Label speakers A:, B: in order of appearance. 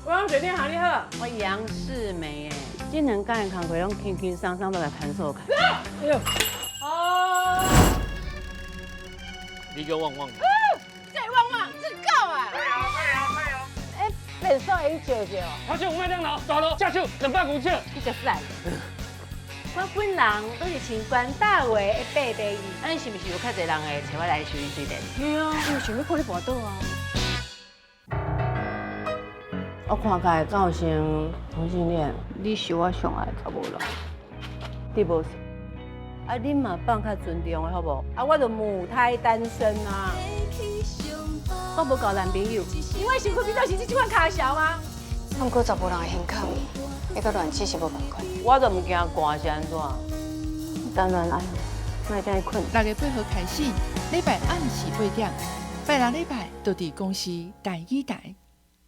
A: 我讲决定好你好，
B: 我楊世美哎，這兩工的工課攏輕輕鬆鬆都來彈數開。
A: 哎呦，哦，
C: 你叫旺旺，
A: 這旺旺，這狗啊！哎，變數會笑笑。
C: 頭先麥當勞，大樓下手200公尺。
A: 去食屎！
B: 我本人都是穿關大話的八百二，啊，你是毋是有較濟人會揣我來修理水電？
A: 對啊，因為想欲看你跋倒啊。
B: 我看起來敢有像同性戀？你是我上愛的查某人，你無？啊，你嘛放較尊重的好無？啊，我就母胎單身啊，我無交男朋友，
A: 因為身軀比較是這款卡小嗎？
D: 毋過查埔人的胸口，彼佮卵子是無仝款。
B: 我就毋驚寒是按怎？當然來，莫遮爾睏。
E: 6月8號開始，禮拜暗時8點，拜六禮拜就佇公視台語台。